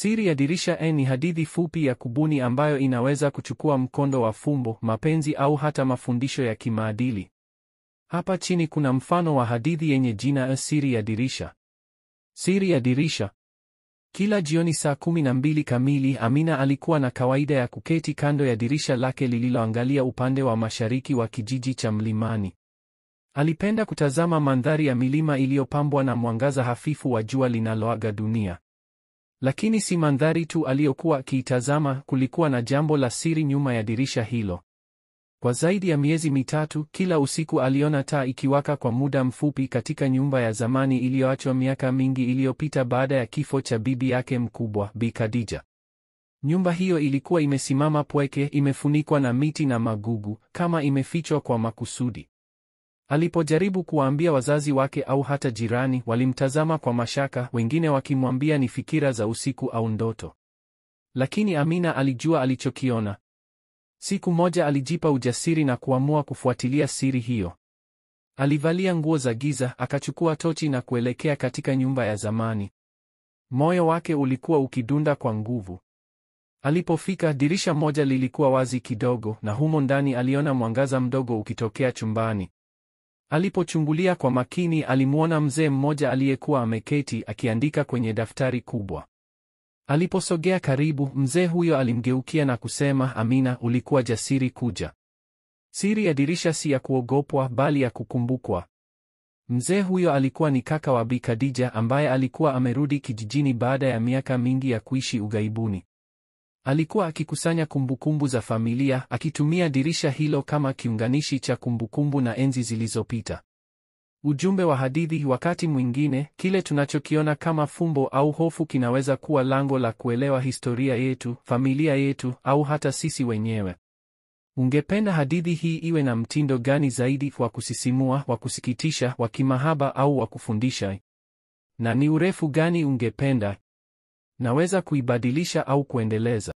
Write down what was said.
Siri ya Dirisha ni hadithi fupi ya kubuni ambayo inaweza kuchukua mkondo wa fumbo, mapenzi au hata mafundisho ya kimaadili. Hapa chini kuna mfano wa hadithi yenye jina Siri ya Dirisha. Siri ya Dirisha. Kila jioni saa 12 kamili, Amina alikuwa na kawaida ya kuketi kando ya dirisha lake lililoangalia upande wa mashariki wa kijiji cha Mlimani. Alipenda kutazama mandhari ya milima iliyopambwa na mwangaza hafifu wa jua linaloaga dunia. Lakini si mandhari tu aliyokuwa akiitazama, kulikuwa na jambo la siri nyuma ya dirisha hilo. Kwa zaidi ya miezi mitatu, kila usiku aliona taa ikiwaka kwa muda mfupi katika nyumba ya zamani iliyoachwa miaka mingi iliyopita baada ya kifo cha bibi yake mkubwa, Bi Khadija. Nyumba hiyo ilikuwa imesimama pweke, imefunikwa na miti na magugu, kama imefichwa kwa makusudi. Alipojaribu kuwaambia wazazi wake au hata jirani, walimtazama kwa mashaka, wengine wakimwambia ni fikira za usiku au ndoto. Lakini Amina alijua alichokiona. Siku moja alijipa ujasiri na kuamua kufuatilia siri hiyo. Alivalia nguo za giza, akachukua tochi na kuelekea katika nyumba ya zamani. Moyo wake ulikuwa ukidunda kwa nguvu. Alipofika, dirisha moja lilikuwa wazi kidogo, na humo ndani aliona mwangaza mdogo ukitokea chumbani. Alipochungulia kwa makini, alimwona mzee mmoja aliyekuwa ameketi akiandika kwenye daftari kubwa. Aliposogea karibu, mzee huyo alimgeukia na kusema, "Amina, ulikuwa jasiri kuja. Siri ya dirisha si ya kuogopwa, bali ya kukumbukwa." Mzee huyo alikuwa ni kaka wa Bi Khadija ambaye alikuwa amerudi kijijini baada ya miaka mingi ya kuishi ughaibuni. Alikuwa akikusanya kumbukumbu za familia, akitumia dirisha hilo kama kiunganishi cha kumbukumbu na enzi zilizopita. Ujumbe wa hadithi: wakati mwingine, kile tunachokiona kama fumbo au hofu kinaweza kuwa lango la kuelewa historia yetu, familia yetu, au hata sisi wenyewe. Ungependa hadithi hii iwe na mtindo gani zaidi, wa kusisimua, wa kusikitisha, wa kimahaba au wa kufundisha? Na ni urefu gani ungependa? Naweza kuibadilisha au kuendeleza.